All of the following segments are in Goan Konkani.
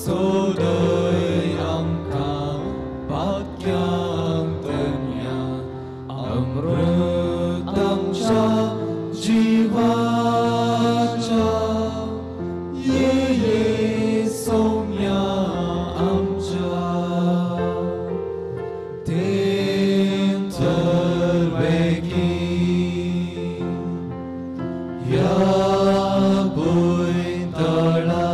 सोडय आमकां पातक्यांक धन्या अमृत आमच्या जिवाच्या ये ये सोम्या आमच्या तें तर बेगीन ह्या भुंयतळा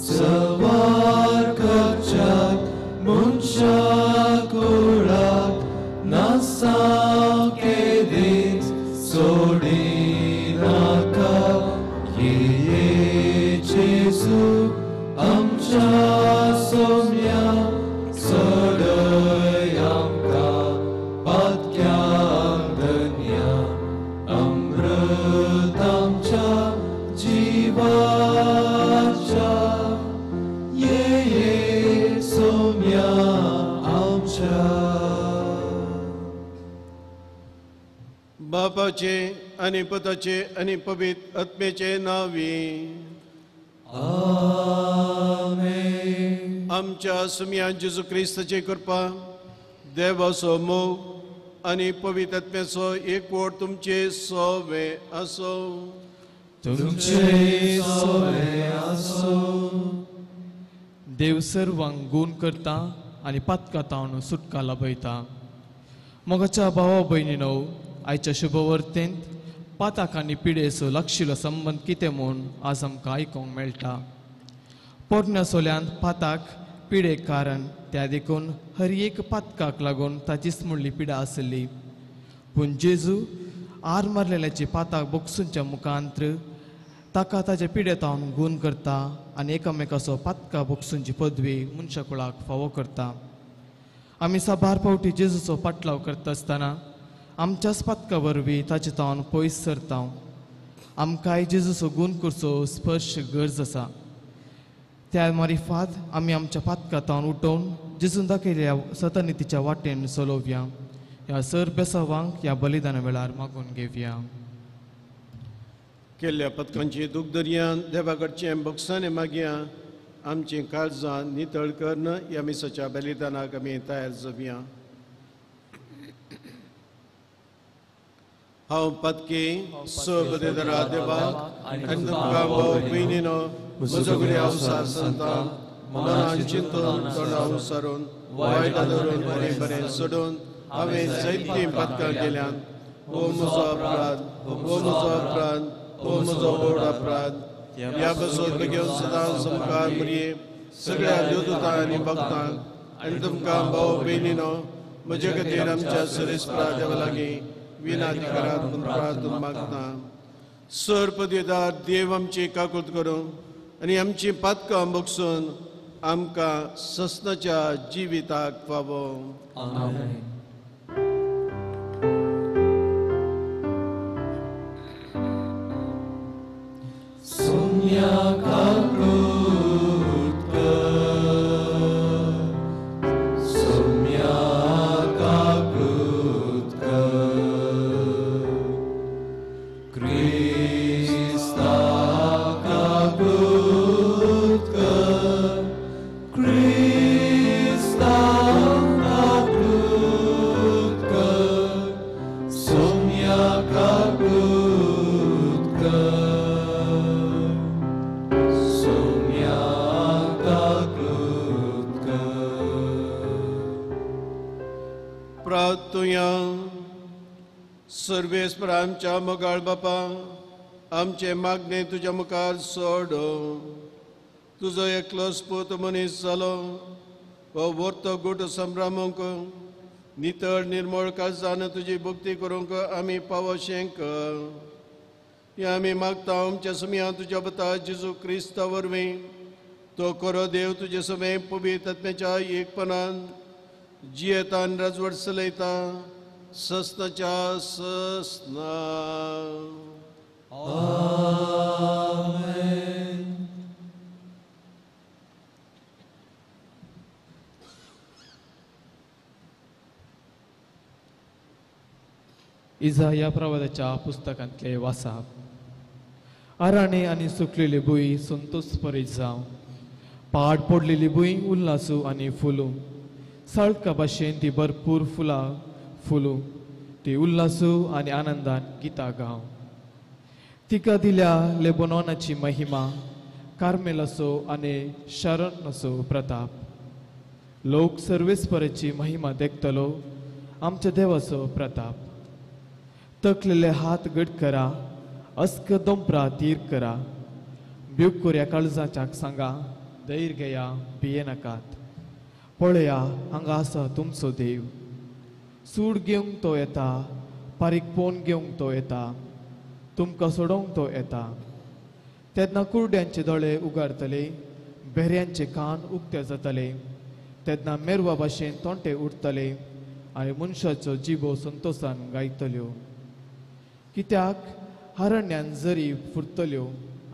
सवार करच्याक मनशा कुळाक नासां केदींच सोडिनाका ये ये जेजू आमच्या सोम्या सोडय आमकां पातक्यांक धन्या अमृत आमच्या जिवाच्या ये ये सोम्या आमच्या. बापाचे आनी पुताचे आनी पवित्र आत्म्याचे नांवी आमेन. आमच्या सुम्या जेजू क्रिस्ताची कृपा, देवाचो मोग आनी पवित्र आत्म्याचो एकवट तुमचे सोवे आसो. तुमचे सोवे आसो. देव सर्वांक गूण करता आनी पातकां सुटका लाभयता. मोगाच्या भावा भयणीनो, आयच्या शुभवर्तेंत पाताक आनी पिडेचो लागशिल्लो संबंद कितें म्हूण आज आमकां आयकूंक मेळटा. पोरण्या सोल्यांत पाताक पिडेक कारण त्या देखून हर एक पातकाक लागून ताचीच म्हणली पिडा आसली. पूण जेजू आर मारलेल्याची पाताक बोगसूंच्या मुखांत्र ताका ताच्या पिडेतावन गूण करता आनी एकामेकाचो पातका बोगसूंची पदवी मनशा कुळाक फावो करता. आमी साबार फावटी जेजूचो पाटलाव करता आसतना आमच्याच पातका वरवीं ताचे तावन पयस सरता. आमकांय जेजूचो गूण करचो स्पर्श गरज आसा. त्या मारिफात आमी आमच्या पातका तावन उठोवन जेजून दाखयल्ल्या सतनितीच्या वाटेन चलोवया. ह्या सर बेसावांक ह्या बलिदाना वेळार मागून घेवया. केल्ल्या पथकांची दूख दर्यान देवा कडचें बोगसाने मागया. आमचीं काळजां नितळ करून ह्या मिसाच्या बलिदानाक आमी तयार जावया. हांव पतकी सबदेदरा देवाक आनी तुमकां भाव भयणीनो म्हजो घडये अवसार सांगता, मनान चिंतून तोंडा उसारून वायट धरून बरें बरें सोडून हांवें जायतीं पतकां केल्यांत. हो म्हजो अपराध, हो म्हजो अपराध, हो म्हजो व्हड अपराध. ह्या बसोत घेवन सदां सामकार मुरये सगळ्या देवदूतां आनी भक्तांक आनी तुमकां भाव भयणीनो म्हजे खातीर आमच्या सरेस्परा देवा लागीं विनाती करात म्हूण प्रार्थना मागता. सर पदवेदार देव आमची काकूत करूं आनी आमची पातकां बगसून आमकां ससनाच्या जिविताक फावो. आमेन. सोम्या काकूत कर, सोम्या काकूत कर, क्रिस्ता काकूत कर, क्रिस्ता काकूत कर, सोम्या काकूत कर, सोम्या काकूत कर. प्रार्थुया. सर्वेस्पर आमच्या मोगाळ बापा, आमचे मागणे तुज्या मुखार सोड. तुजो एकलोच पूत मनीस जालो हो वर्तो गुट संभ्रमूंक नितळ निर्मळ काळजान तुजी भक्ती करूंक आमी पावोशेंक हें आमी मागता आमच्या सुमया तुज्या पुता जेजू क्रिस्ता वरवीं. तो खरो देव तुजे समें पवित्र आत्म्याच्या एकपणान जियेता आनी राजवट चलयता ससनाच्या ससना. आमेन. इजाया प्रवादाच्या पुस्तकांतले वासाप. आराणे आनी सुकलेली भूंय संतोष परीत जावं. पाड पडलेली भूंय उल्लासू आनी फुलूं. साळका भाशेन ती भरपूर फुलां फुलूं. ती उल्लासू आनी आनंदान गितां गावं. तिका दिल्या लेबनॉनाची महिमा, कार्मेलाचो आनी शरणाचो प्रताप. लोक सर्वेस्पराची महिमा देखतलो, आमच्या देवाचो प्रताप. तकलेले हात घट करा, अस्क दोंपरा तीर करा. भिवकुऱ्या काळजाच्याक सांगा, धैर्य घेया, भियेनाकात. पळया हांगा आसा तुमचो देव. सूड घेवंक तो येता, पारीकपोन घेवंक तो येता, तुमकां सोडोवंक तो येता. तेन्ना कुरड्यांचे दोळे उगारतले, भेऱ्यांचे कान उक्ते जातले. तेन्ना मेरवा भाशेन तोंटे उरतले आनी मनशाचो जिबो संतोशान गायतल्यो. कित्याक हरण्यान जरी फुरतल्यो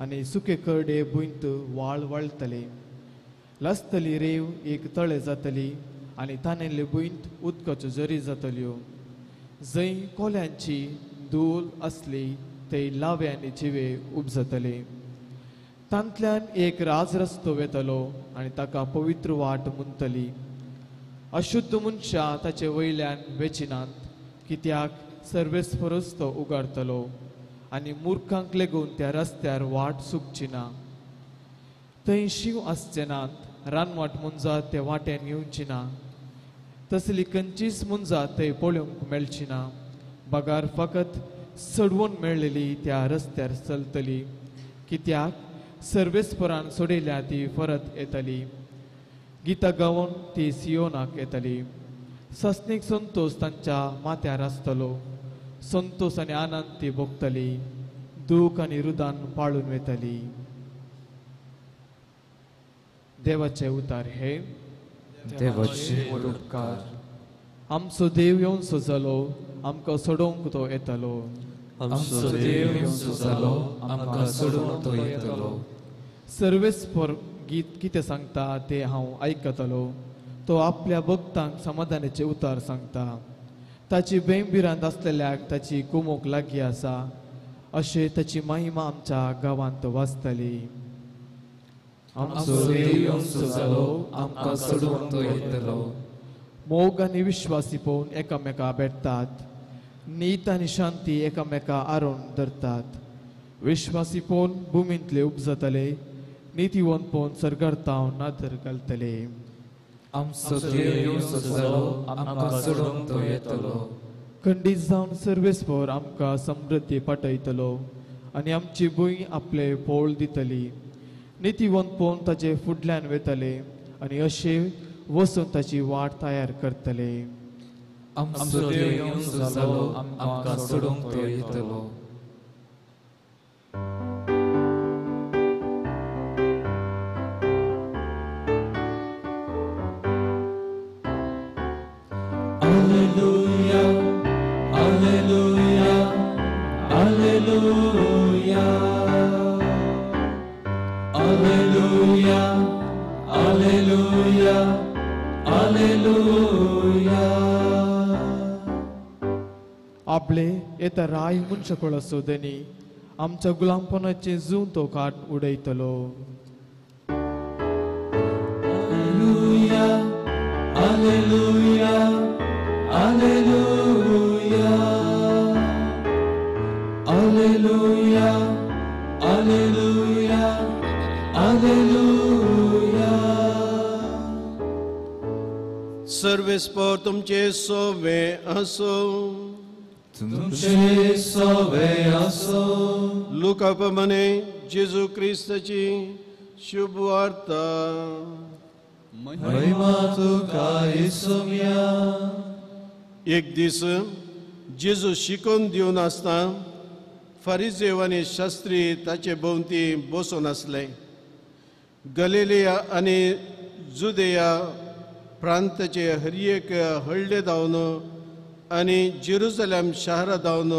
आनी सुके करडे भुंयत वाळ वाळटले. लसतली रेव एक तळे जातली आनी तानेल्ले भुंयत उदकाच्यो जरी जातल्यो. जंय कोल्यांची धूल आसली थंय लावे आनी जिवे उपजतले. तांतल्यान एक राजरस्तो वेतलो आनी ताका पवित्र वाट म्हणटली. अशुद्ध मनशां ताचे वयल्यान वेचिनात, कित्याक सर्वेस्परच तो उगारतलो आनी मुर्खांक लेगून त्या रस्त्यार वाट चुकची ना. थंय शींव आसचे नात, रानवाट मुंजात ते वाटेन येवची ना. तसली खंयचीच मुंजात थंय पळोवंक मेळची ना, बगार फकत सडवून मेळ्ळेली त्या रस्त्यार चलतली. कित्याक सर्वेस्परान सोडयल्या ती परत येतली. गितां गावन ती सियोनाक येतली. सस्नीक संतोष तांच्या माथ्यार आसतलो. संतोष आनी आनंद ती भोगतली. दूख आनी रुदान पाळून वेतली. देवाचे उतार हे देवाचे उपकार. आमचो देव येवनसो जालो, आमकां सोडोवंक तो येतलो. आमचो देव येवनसो जालो, आमकां सोडोवंक तो येतलो. सर्वेस्पर गीत कितें सांगता तें हांव आयकतलो. तो आपल्या भक्तांक समाधानाचे उतार सांगता. ताची बेंबिरांत आसलेल्याक ताची कुमोक लागीं आसा, अशें ताची महिमा आमच्या गांवांत वाचतली. आमचो देव येवनसो जालो, आमकां सोडोवंक तो येतलो. मोग आनी विश्वासी पळोवन एकामेका भेटतात. नीत आनी शांती एकामेका आरोवन धरतात. विश्वासी पळोवन भुमींतले उपजतले. नितीवंत पळोवन सरगर्तांव नदर घालतले. आमचो देव येवनसो जालो, आमकां सोडोवंक तो येतलो. खंडीत जावन सर्वेस्पर आमकां समृद्धी पाठयतलो आनी आमची भूंय आपले पोळ दितली. नितीवंत पळोवन ताचे फुडल्यान वेतले आनी अशें वचून ताची वाट तयार करतले. आमचो देव येवनसो जालो, आमकां सोडोवंक तो येतलो. Alleluia, Alleluia, Alleluia, Alleluia, Alleluia, Alleluia. आपले येता राय मनशाकळ देनी आमच्या गुलामपणाचे जून तो काट उडयतलो. Alleluia, Alleluia, Alleluia, Alleluia, Alleluia, Alleluia. सर्वेस्पर तुमचे सोवे आसो. तुमचे सोवे आसो. लुका प्रमाणे जेजू क्रिस्ताची शुभ वार्ता. महिमा तुका येसुम्या. एक दीस जेजू शिकोवन दिवन आसता फारिजेव आनी शास्त्री ताचे भोंवती बसून आसले. गलिलिया आनी जुदेया प्रांताचे हर एक हळ्ळे धांवन आनी जेरुसलेम शाहरा धांवन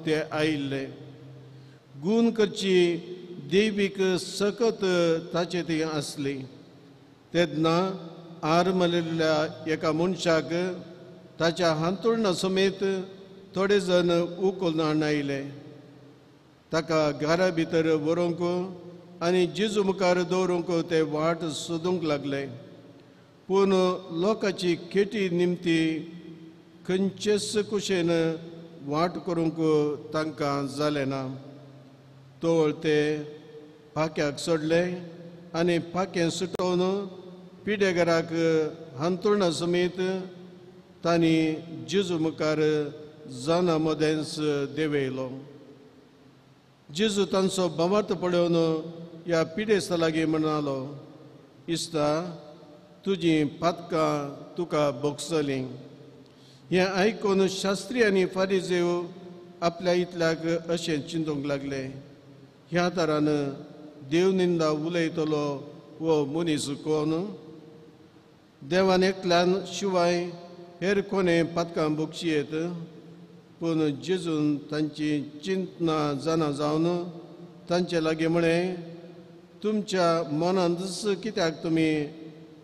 ते आयिल्ले. गूण करची देवीक सकत ताचे थंय आसली. तेन्ना आर मारिल्ल्या एका मनशाक ताच्या हांतुळणा समेत थोडे जण उखलून हाडून आयले. ताका घरा भितर व्हरूंक आनी जेजू मुखार दवरूंक ते वाट सोदूंक लागले. पूण लोकांची खेटी निमती खंयचेच कुशेन वाट करूंक तांकां जालें ना. तोळ ते पाक्याक सोडले आनी पाकें सुटोवन पिडेघराक हांतुळणा समेत तांणी जेजू मुखार जाना मदेंच देंवयलो. जेजू तांचो भावार्थ पळोवन ह्या पिडेस्ता लागीं म्हणालो, इश्टा, तुजीं पातकां तुका भोगसलीं. हें आयकून शास्त्री आनी फारिजेव आपल्या इतल्याक अशें चिंतूंक लागले, ह्या तरान देव निंदा उलयतलो हो मनीस कोण? देवान एकल्यान शिवाय हेर कोणें पातकां भोगशी येत? पूण जेजून तांची चिंतना जाणा जावन तांचे लागीं म्हळें, तुमच्या मनांतच कित्याक तुमी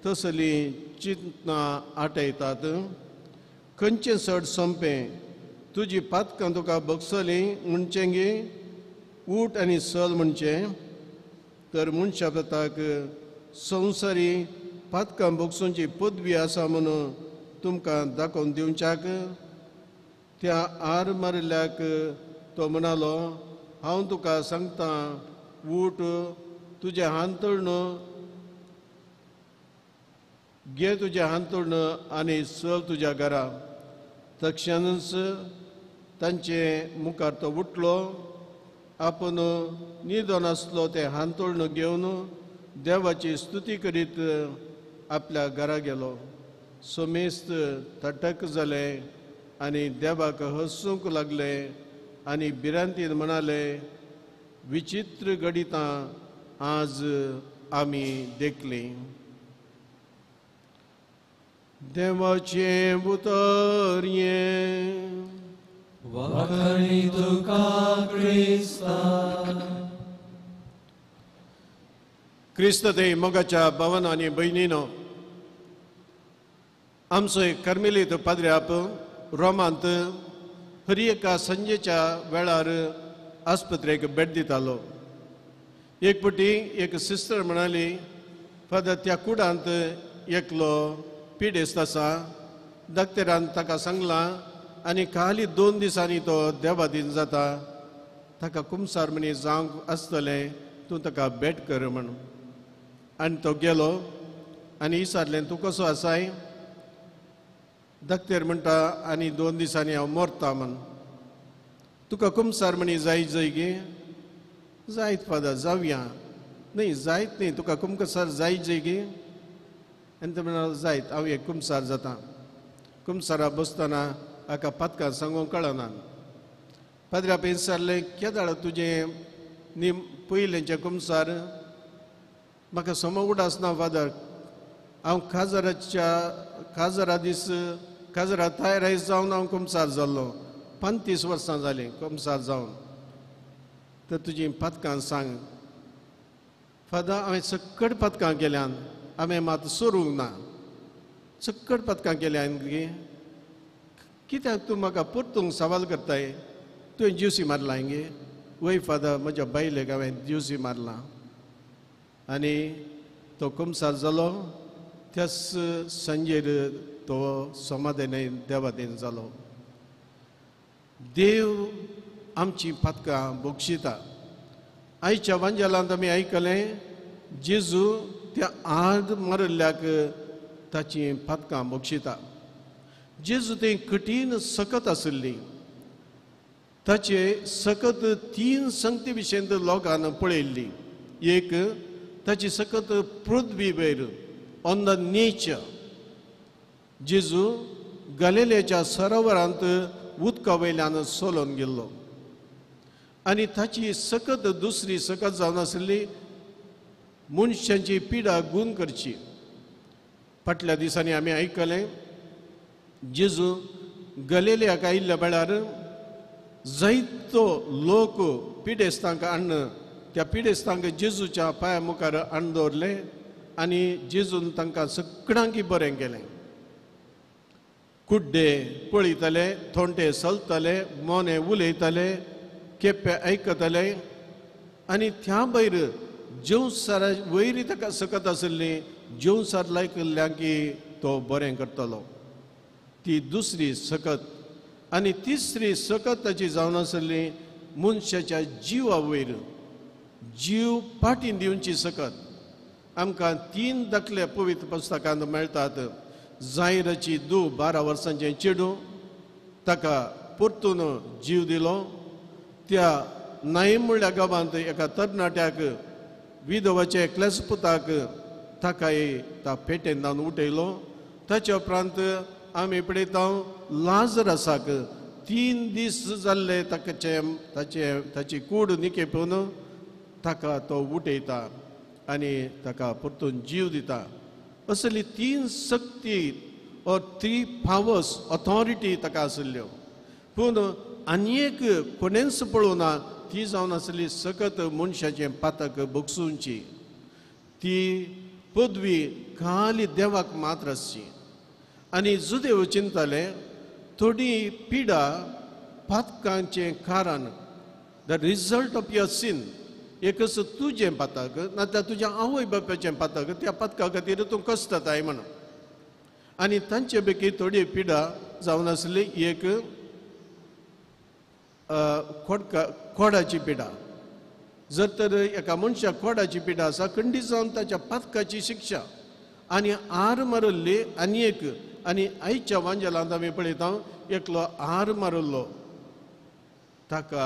तसलीं चिंतना आटयतात? खंयचें चड सोंपें, तुजी पातकां तुका भोगसलीं म्हणचें गी ऊठ आनी सल म्हणचें? तर मनशा पुताक संवसारी पातकां भोगसुची पदवी आसा म्हणून तुमकां दाखोवन दिवच्याक त्या आर मारिल्ल्याक तो म्हणालो, हांव तुका सांगता, ऊठ, तुजें हांतुळण घे, तुजें हांतुळण आनी चल तुज्या घरा. तक्षणच तांचे मुखार तो उठलो, आपूण न्हिदोन आसलो तें हांतुळण घेवन देवाची स्तुती करीत आपल्या घरा गेलो. समेस्त थटक जाले आनी देवाक हसूंक लागले आनी भिरांतीन म्हणाले, विचित्र घडितां आज आमी देखलीं. देवाचें उतर हें. वाखाणी तुका क्रिस्ता. क्रिस्त ते मोगाच्या भावान आनी भयणीनो, आमचो एक कर्मेलीत पाद्र्याप रोमांत हर एका संजेच्या वेळार आस्पत्रेक भेट दितालो. एक पटी एक सिस्टर म्हणाली, फादर, त्या कुडांत एकलो पिडेस्त आसा, डॉक्टरान ताका सांगलां आनी खाली 2 दिसांनी तो देवादीन जाता, ताका कुमसार म्हणी जावंक आसतलें, तूं ताका भेट कर म्हण. आनी तो गेलो आनी विचारलें, तूं कसो आसाय? डॉक्टर म्हणटा, आनी 2 दिसांनी हांव मरता म्हण. तुका कुमसार म्हणी जायत जाय गे? जायत फादर, जावया. न्हय, जायत न्ही, तुका कुमसार जायत जाय गे? आनी तो म्हणालो, जायत, हांव एक कुमसार जाता. कुमसारा बसतना हाका पातकां सांगूंक कळना. पाद्र्या विचारलें, केदाळ तुजें न्ही पयलेंचें कुमसार? म्हाका सम उडास ना फादर, हांव काजरा दीस काजरा तयार जावन हांव कुमसार जाल्लो, 35 वर्सां जालीं कुमसार जावन. तर तुजीं पातकां सांग. फादर, हांवें सकट पातकां केल्यान, हांवें मात सोरूंक ना, सकट पातकां केल्यान गे. कित्याक तूं म्हाका परतूंक सवाल करताय? तुवें ज्युसी मारला गे? वय फादर, म्हज्या बायलेक हांवें ज्युसी मारला. आनी तो कुमसार जालो. त्याच सांजेर तो समाधान देवादेन जालो. देव आमची पातकां बक्षिता. आयच्या वांजेलांत आमी आयकलें, जेजू त्या आड मारिल्ल्याक ताची पातकां बक्षिता. जेजू ती कठीण सकत आशिल्ली. ताचे सकत 3 संगती विशयंत लोकान पळयल्ली. एक, ताची सकत पृथ्वी वयर, ऑन the nature. जेजू गलिलेच्या सरोवरांत उदका वयल्यान सोलोवन गेल्लो. आनी ताची सकत दुसरी सकत जावन आशिल्ली मनशांची पिडा गूण करची. फाटल्या दिसांनी आमी आयकलें, जेजू गलिलेयाक आयिल्ल्या वेळार जायतो लोक पिडेस्तांक हाडून त्या पिडेस्तांक जेजूच्या पांया मुखार हाडून दवरले आनी जेजून तांकां सगळ्यांक बरें केलें. कुड्डे पळयताले, थोंटे चलताले, मोने उलयताले, केप्पे आयकताले आनी त्या भायर जेवसारा वयर ताका सकत आशिल्ली जेवसार लायकल्ल्या की तो बरें करतलो. ती दुसरी सकत. आनी तिसरी सकत ताची जावन आशिल्ली मनशाच्या जिवा वयर जीव पाटीन दिवची सकत. आमकां तीन दाखले पवित्र पुस्तकांत मेळटात. जायराची दू 12 वर्सांचें चेडूं ताका परतून जीव दिलो. त्या नायम म्हणल्या गांवांत एका तरणाट्याक विधवाच्या एकल्याच पुताक ताकाय त्या पेटेन धांवन उठयलो. ताच्या उपरांत आमी पळयता लाजरसाक 3 दीस जाल्ले ताचे ताचे ताची कूड निकेपून ताका तो उठयता आनी ताका परतून जीव दिता. असली 3 शक्ती ऑर 3 पावर्स ऑथॉरिटी ताका आशिल्ल्यो. पूण आनी एक कोणेंच पळोवना ती जावन आसली सकत मनशाचें पातक बगसुची. ती पदवी खाली देवाक मात्र आसची. आनी जुदेव चिंताले थोडी पिडा पातकांचें कारण the result of your sin एकच तुजें पातक नाजाल्यार तुज्या आवय बापायचें पातक त्या पातका खातीर तूं कश्टताय म्हणून. आनी तांचे पैकी थोडी पिडा जावन आसली एक खोडाची पिडा. जर तर एका मनशाक खोडाची पिडा आसा खंडीत जावन ताच्या पातकाची शिक्षा. आनी आर मारिल्ली आनी एक. आनी आयच्या वांजेलांत आमी पळयता एकलो आर मारिल्लो ताका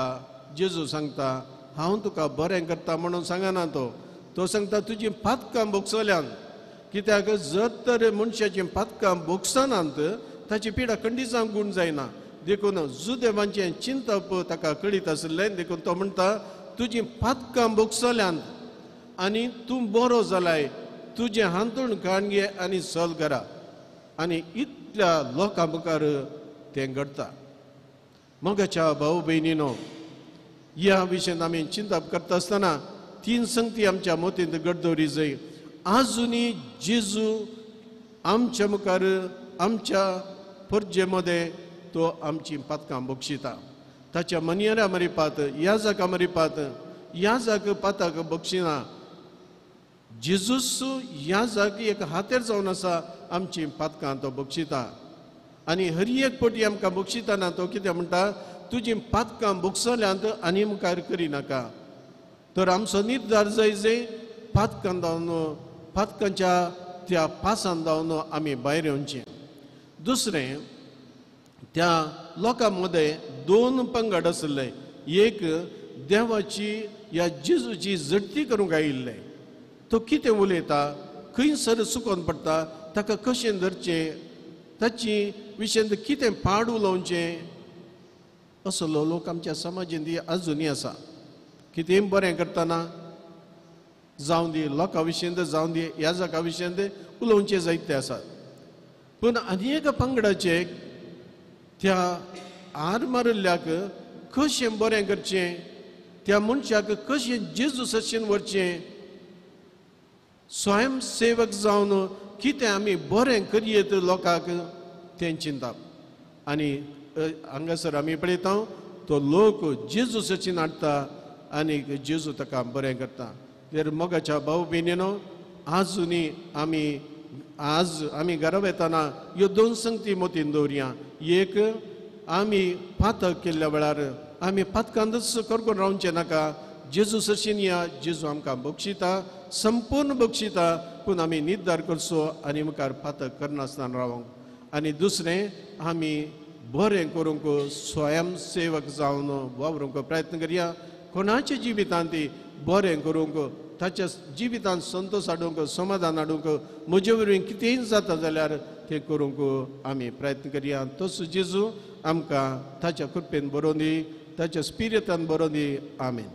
जेजू सांगता हांव तुका बरें करता म्हणून सांगना. तो तो सांगता तुजी पातकां भोगसल्यान. कित्याक जर तर मनशाचीं पातकां भोगसनात ताची पिडा खंडीत जावंक गूण जायना. देखून जुदेवांचें चिंतप ताका कळीत आशिल्लें. देखून तो म्हणटा तुजी पातकां भोगसल्यान आनी तूं बरो जालाय तुजें हांतूण काण घे आनी चल घरा. आनी इतल्या लोकां मुखार तें घडटा. मोगाच्या भाव भयणीनो ह्या विशयांत आमी चिंतप करता आसतना 3 संगती आमच्या मतींत घट दवरी जाय. आजुनी जेजू आमच्या मुखार आमच्या परजे मदें तो आमची पातकां बक्षिता. ताच्या मनयरा मरिपात याजका मरिपात याजक पाताक बक्षिना. जेजूस याजक एक हातेर जावन आसा आमची पातकां तो बक्षिता. आनी हर एक पटी आमकां बक्षिताना तो कितें म्हणटा तुजी पातकां भोगसल्यांत आनी मुखार करिनाका. तर आमचो निर्धार जाय जे पातकां धांवन पातकांच्या त्या पासान धांवन आमी भायर येवचें. दुसरें त्या लोकां मदें 2 पंगड आशिल्ले. एक देवाची या जेजूची झडती करूंक आयिल्ले. तो कितें उलयता खंयसर चुकोन पडटा ताका कशें धरचें ताची विशयांत कितें पाड उलोवचें असलो लोक आमच्या समाजांत आजुनूय आसा. कितेंय बरें करतना जावं दी लोकां विशयांत जावं दी याजका विशयांत उलोवचें जायते आसात. पूण आनी एका पंगडाचे त्या आर मारिल्ल्याक कशें बरें करचें त्या मनशाक कशें जेजू सशेन व्हरचें स्वयंसेवक जावन कितें आमी बरें करयेत लोकांक तें चिंतप. आनी हांगासर आमी पळयता तो लोक जेजू सचीन हाडटा आनी जेजू ताका बरें करता. तर मोगाच्या भाव भयणीनो आजुनी आमी आज आमी घरा वतना ह्यो 2 संगती मतीन दवरया. एक आमी पातक केल्ल्या वेळार आमी पातकांतच करकून रावचें नाका. जेजू सशीन या जेजू आमकां बक्षिता संपूर्ण बक्षिता. पूण आमी निर्धार करचो आनी मुखार पातक करनासतना रावंक. आनी दुसरें आमी बरें करूंक स्वयंसेवक जावन वावरूंक प्रयत्न करया. कोणाच्या जिवितांत बरें करूंक ताच्या जिवितांत संतोश हाडूंक समाधान हाडूंक म्हजे वरवीं कितेंय जाता जाल्यार तें करूंक आमी प्रयत्न करया. तसो जेजू आमकां ताच्या कृपेन बरोवन दी ताच्या स्पिरितान बरोवन दी. आमेन.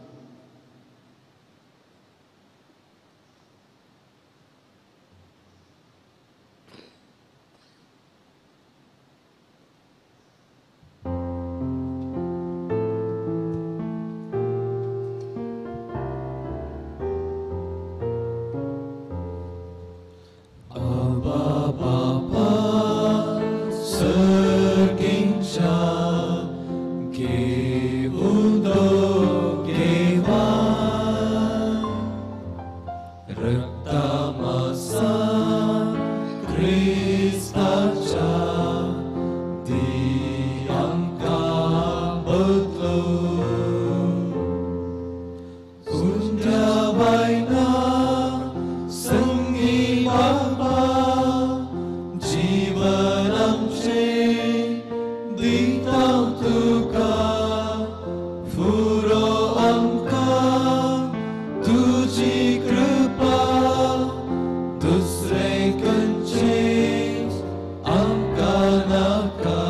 Give बाबा जीवन आमचें दिता तुका फुरो आमकां तुजी कृपा दुसरें खंयचेंच आमकां नाका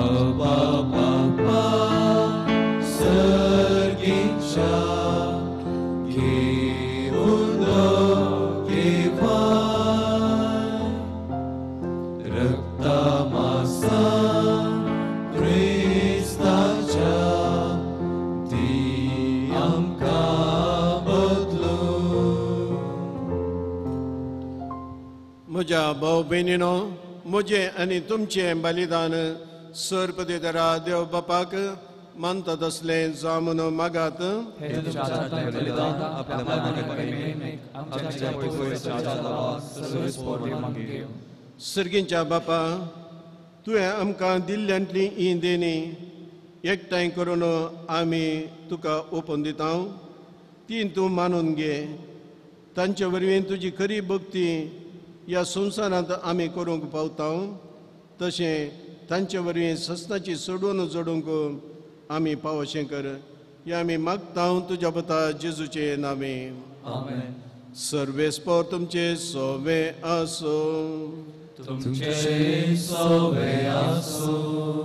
अबा बापा सर्गीच्या घेवन घेवाय रक्ता मासा क्रिस्ताच्या ती आमकां बदलून. म्हज्या भाव भयणीनो म्हजें आनी तुमचें बलिदान सर्पदेतरा देव बापाक मानता तसलें जावं म्हणून मागात. हे तुमच्या हातांतलें बलिदान आपल्या मनाक महिमेक आमच्या पयसच्या जालावा सर्वेस्पोर देवाक घेवं. सर्गींच्या बापा तुवें आमकां दिल्ल्यांतली ही देणी एकठांय करून आमी तुका ओपून दिता ती तूं मानून घे. तांचे वरवीं तुजी खरी भक्ती ह्या संवसारांत आमी करूंक पावता तशें तांचे वरवीं सस्नाची सोडून जोडूंक आमी पावशें कर. हें आमी मागता तुज्या पुता जेजूचे नांवे. आमेन. सर्वेस्पोर तुमचे सोवे आसूं. तुमचे सोवे आसूं.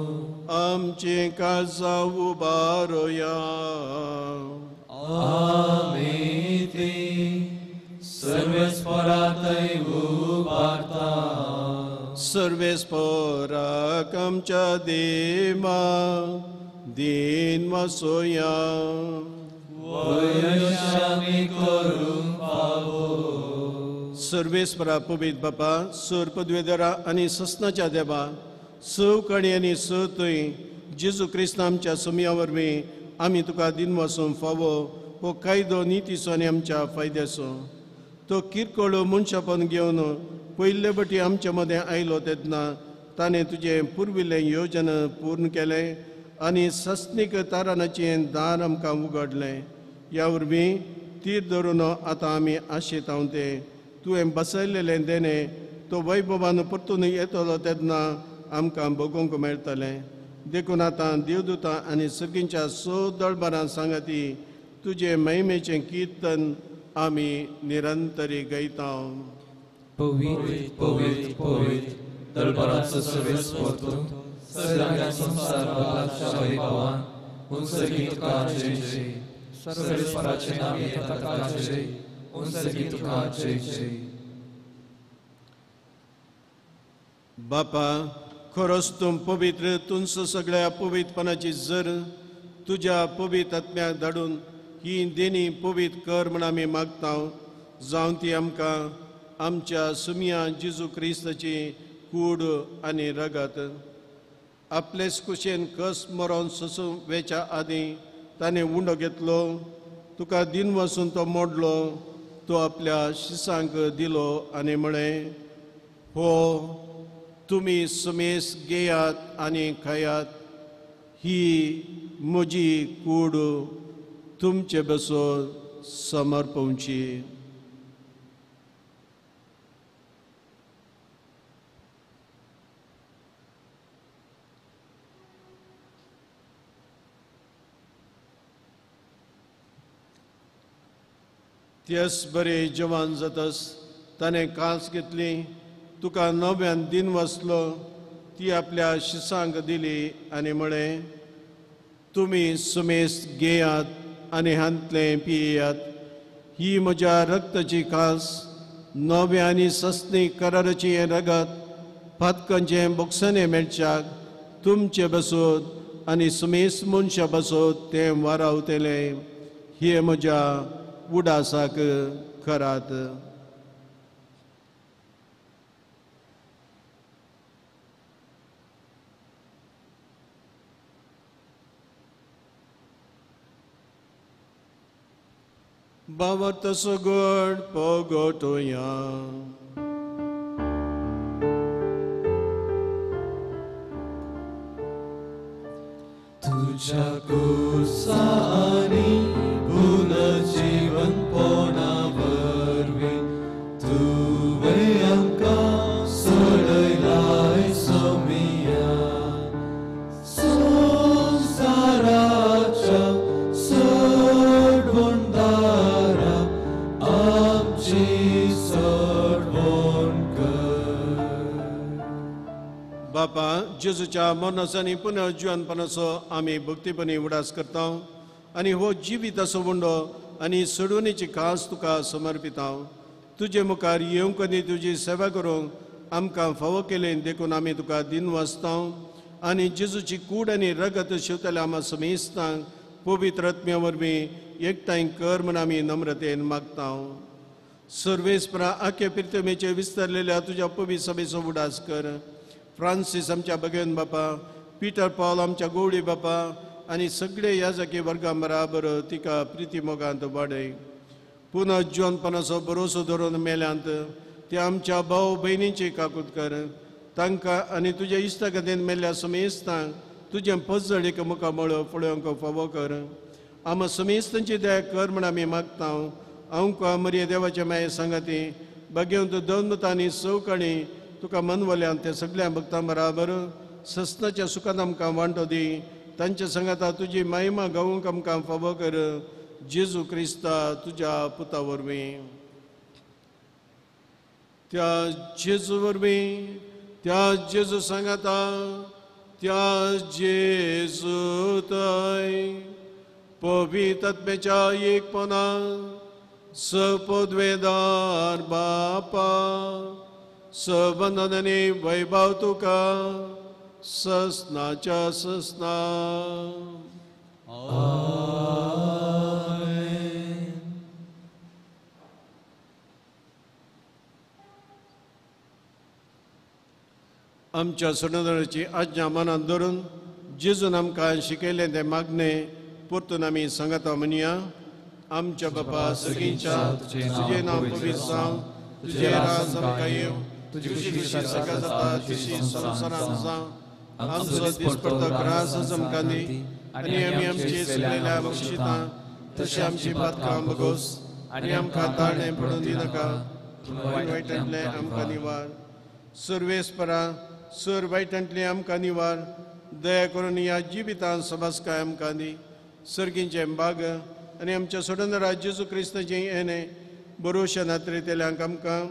आमचे काळजां उबारोया. आमी ती सर्वेस्पोरातय उबारता. सर्वेस्पोराक आमच्या देवा दीन वसोया. वयशामी करूंक फावो. सर्वेस्परा पवित्र बापा सर पदवेदरा आनी सस्नाच्या देवा सव कणी आनी स थंय जेजू क्रिस्त आमच्या सुमया वरवीं आमी तुका दिन वसूंक फावो हो कायदो नितीचो आनी आमच्या फायद्याचो. तो किरकोळ मनशापण घेवन पयले बटी आमच्या मदें आयलो तेन्ना ताणें तुजें पुर्विल्लें योजन पूर्ण केलें आनी सस्नीक तारानाचें दार आमकां उगडलें. ह्या वरवीं तीर धरून आतां आमी आशेत हांव तें तुवें बसयलेलें देणें तो वैभवान परतून येतलो तेन्ना आमकां भोगोवंक मेळटलें. देखून आतां देवदूतां आनी सगळींच्या स दळबारां सांगाती तुजें महिमेचें किर्तन आमी निरंतरी गायता. पवित्र पवित्र पवित्र दळबाराचो सर्वेस्पोर तूं सगळ्या संवसार भरला वैभवान उंचगी तुका जय जय. सर्वेस्पोराचें नांव येता ताका जय. उंचगी तुका जय जय. बापा खरोच तूं पवित्र तुमचो सगळ्या पवित्रपणाची जर तुज्या पवित्र आत्म्याक धाडून ही देणी पवित्र कर म्हण आमी मागता जावन ती आमकां आमच्या सुमया जेजू क्रिस्ताची कूड आनी रगत. आपलेच कुशेन कस मरोन सोसूं वेच्या आदीं ताणें उंडो घेतलो तुका दिन वसून तो मोडलो तो आपल्या शिसांक दिलो आनी म्हळें हो तुमी सुमेस घेयात आनी खायात ही म्हजी कूड तुमचे बसून समर्पवची. त्यास बरे जवान जातस ताणें कास घेतली तुका नव्यान दिन वसलो ती आपल्या शिसांक दिली आनी म्हळें तुमी सुमेस घेयात आनी हांतलें पियात ही म्हज्या रक्ताची कास नव्या आनी सस्नी कराराची हें रगत पातकांचें बोगसणें मेळच्याक तुमचे बसोत आनी सुमेस मनशा बसोत तें वारावतलें. हे म्हज्या उडासाक करात. बाबा तसो गोड पोगोटोया. तुझ्या कुर्सानी पुनर्जीवन पोणा वरवीं तुवें आमकां सोडयलाय सोमिया संवसाराच्या सोडवणदारा आमची सोडवण कर. बापा जेजूच्या मरणाचो आनी पुनर्जिवनपणाचो आमी भक्तीपणी उडास करता आनी हो जिविताचो उंडो आनी सोडवणीची खास तुका समर्पिता. तुजे मुखार येवंक आनी तुजी सेवा करूंक आमकां फावो केलें देखून आमी तुका दिनवासता आनी जेजूची कूड आनी रगत शिवतल्या आमा समेस्तांक पवित्र आत्म्या वरवीं एकठांय कर म्हूण आमी नम्रतेन मागता. सर्वेस्परा आखे पिर्तमेचे विस्तारलेल्या तुज्या पवित्र सभेचो उडास कर. फ्रांसीस आमच्या भगवन बापा, पिटर पावल आमच्या गोवडी बापा आनी सगळे याजकी वर्गां बराबर तिका प्रिती मोगांत वाडय. पुनः जिवनपणाचो भरोसो धरून मेल्यांत ते आमच्या भाव भयणींची काकूत कर. तांकां आनी तुज्या इश्टागतीन मेल्ल्या समेस्तांक तुजें पजळीक मुखामळ फळोवंक फावो कर. आमा समेस्तांची दया कर म्हूण आमी मागता. आमकां मरिये देवाच्या माये सांगाती भाग्यवंत दोन आनी सवकाणी तुका मनवल्यान ते सगळ्या भक्तां बराबर सस्नाच्या सुखान आमकां वांटो दी. तांच्या सांगाता तुजी महिमा गावूंक आमकां फावो कर. जेजू क्रिस्ता तुज्या पुता वरवीं, त्या जेजू वरवीं, त्या जेजू सांगाता, त्या जेजू थंय पवित्र आत्म्याच्या एकपणान सपदवेदार बापा सबंदने वैभव तुका ससनाच्या ससना. आमच्या सोडणाची आज्ञा मनात धरून जेजून आमकां शिकयलें तें मागणें परतून आमी सांगता म्हणया. आमच्या बापा सगळींच्या तुजें नांव पवित्र जावं, तुजें राज आमकां येवं, तुजी खुशी सकाळ जाता तशी संवसारांत जावं. आमचो दिसपडतो ग्रास आमकां दी आनी आमी आमची सगळ्या बक्षितां तशी आमची बातकां बगोस आनी आमकां ताळणें पडून दिनाका, वायटांतलें आमकां निवार. सर्वेस्परा सर वायटांतलें आमकां निवार. दया करून ह्या जिवितांत समाजकाय आमकां दी. सर्गींचें बाग आनी आमच्या सोडणारा जेजू क्रिस्ताचें येणें बरोवशा नात्रेतल्यांक आमकां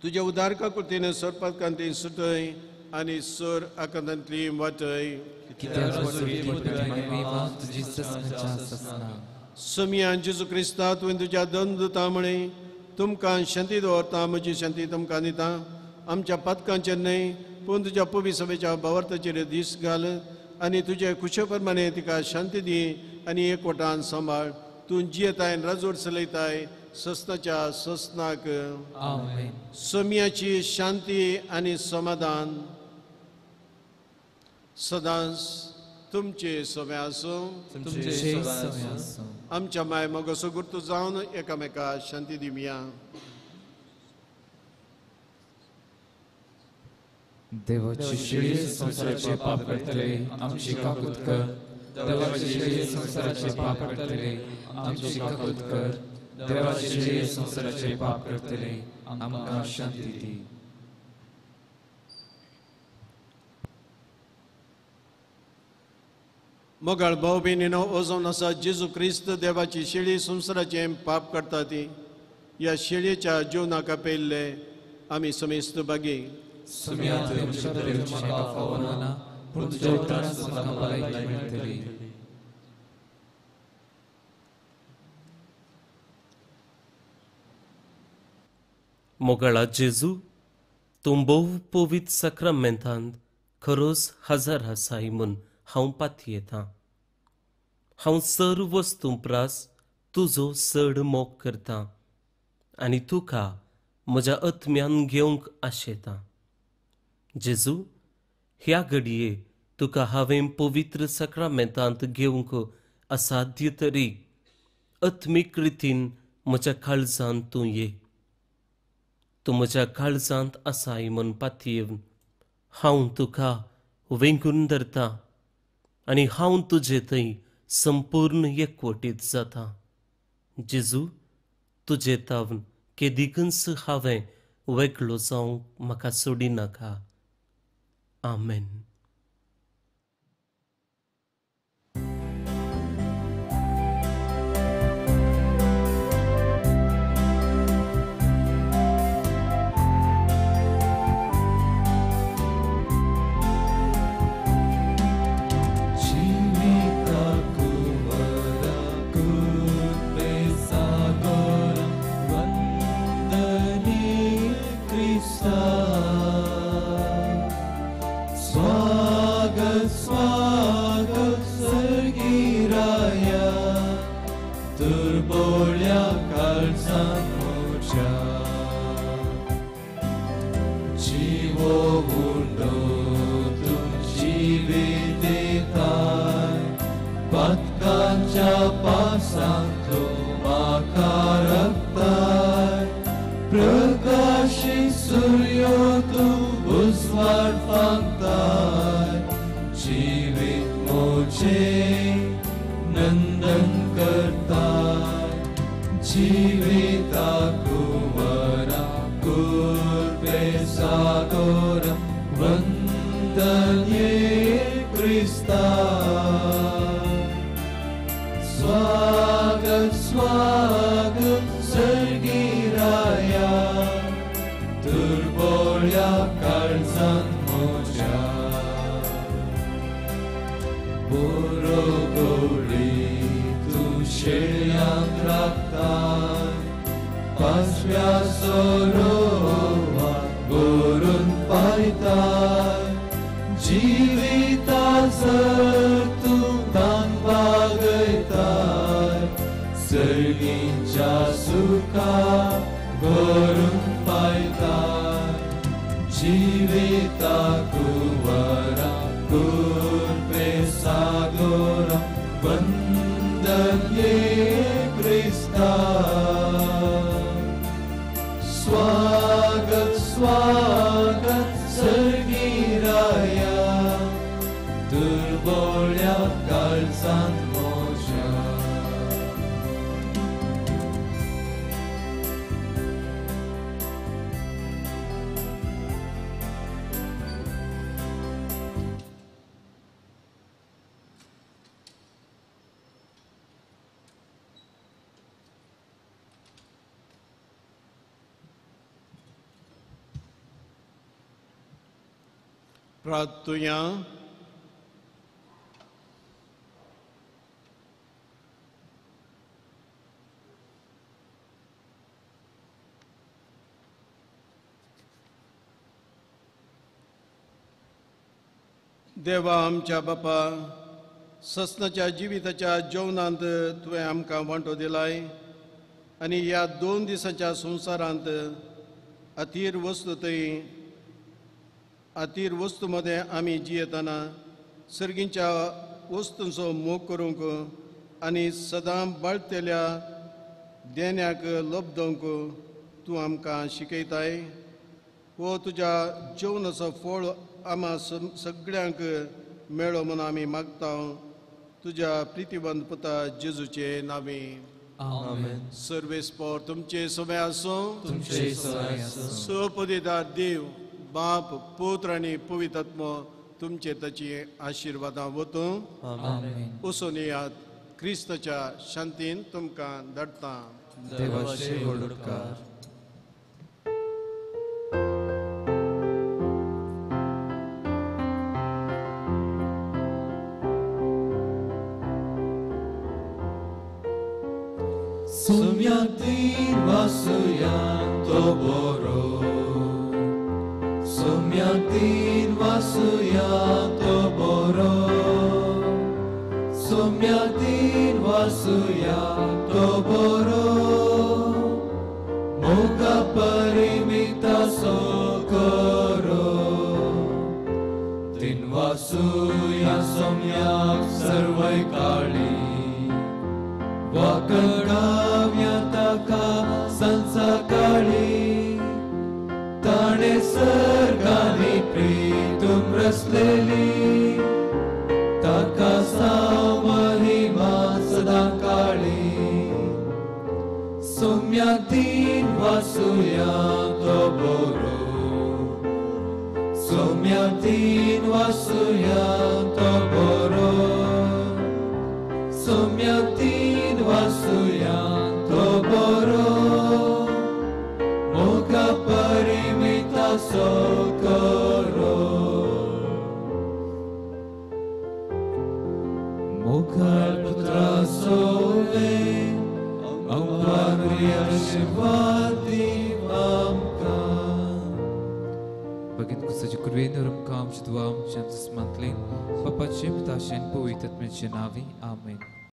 तुज्या उदारका कृतीन सरपाकांती सुटय आनी सर आकांतांतली वाटय. समियान जेजू क्रिस्ता तुवें तुज्या दोन दुतां म्हळें तुमकां शांती दवरता, म्हजी शांती तुमकां दिता. आमच्या पातकांचेर न्हय पूण तुज्या पवी सभेच्या भावार्थाचेर दीस घाल आनी तुजे खुशे प्रमाणे तिका शांती दी आनी एकवटान सांबाळ. तूं जियेताय राजवट चलयताय ससनाच्या ससनाक. समियाची शांती आनी समाधान सदांच तुमचे समे आसूं. आमच्या माय मोगाचो गुर्तू जावन एकामेका शांती दिवया. देवाची शेळी संवसाराचे पाप करतले आमची काकूत कर. देवाची शेळी संवसाराचे पाप करतले आमची काकूत कर. देवाची शेळी संवसाराचे पाप करतले आमकां शांती दी. मोगाळ भाव भयणीनो, अजून आसा जेजू क्रिस्त देवाची शेळी संवसाराचें पाप करता ती ह्या शेळयेच्या जेवणाक आपयल्ले आमी समेस्त भागी. मोगाळा जेजू, तूं भोव पवित्र साक्रामेंतांत खरोच हजर आसाय म्हूण हांव पातयेतां. हांव सर्व वस्तूं प्रास तुजो चड मोग करतां आनी तुका म्हज्या आत्म्यान घेवंक आशेतां. जेजू, ह्या घडये तुका हांवें पवित्र साक्रामेंतांत घेवंक असाध्य तरी आत्मीक रितीन म्हज्या काळजांत तूं ये. तूं म्हज्या काळजांत आसाय म्हूण पातयेवन हांव तुका वेंगून धरतां आनी हांव तुजे थंय संपूर्ण एकवटीत जाता. जेजू, तुजे तावन केदिकूच हांवें वेगळो जावंक म्हाका सोडिनाका. आमेन. प्रार्थुया. देवा आमच्या बापा, ससनाच्या जिविताच्या जेवणांत तुवें आमकां वांटो दिलाय आनी ह्या 2 दिसाच्या संवसारांत अथीर वस्तू थंय अथीर वस्तू मदें आमी जियेतना सर्गींच्या वस्तूंचो मोग करूंक आनी सदां बाळतेल्या देण्याक लब्दोवंक तूं आमकां शिकयताय. हो तुज्या जेवणाचो फळ आमा सगळ्यांक मेळो म्हूण आमी मागता तुज्या प्रितीबंद पुता जेजूचे नांवे. आमेन. सर्वेस्पोर तुमचे सवे आसूं. तुमचे सदांय आसूं. सपदिदार देव बाप पुत्र आनी पवित्र आत्मो तुमचे ताची आशिर्वादां वतूं. आमेन. वचून येयात. क्रिस्ताच्या शांतीन तुमकां धाडटा. देवाचे व्हड उपकार. Sumyatin vasuyan toboro, Sumyatin vasuyan toboro, Sumyatin vasuyan toboro, Moga parimita sokoro, Tin vasuya sumyak sarvai kali, Vakadavya संसाकाळी, ताणे सर्गानी प्रीतुम रसलेली, ताका महिमा सदा काळी. सोम्यातीन वासुया सोम्यातीन वासुया तो बरो, सोम्यातीन वासुया तो बरो, मोगा परिमिता सो करो. मुखार पुत्रा सोले आमकां आशिर्वाद दीव आमकां. Bagin kusaci kurveni आमकां आमची दुआ आमच्या जसमांतलेन बापाचे पुताशेन पवित्र आत्म्याचे नांवी आमेन.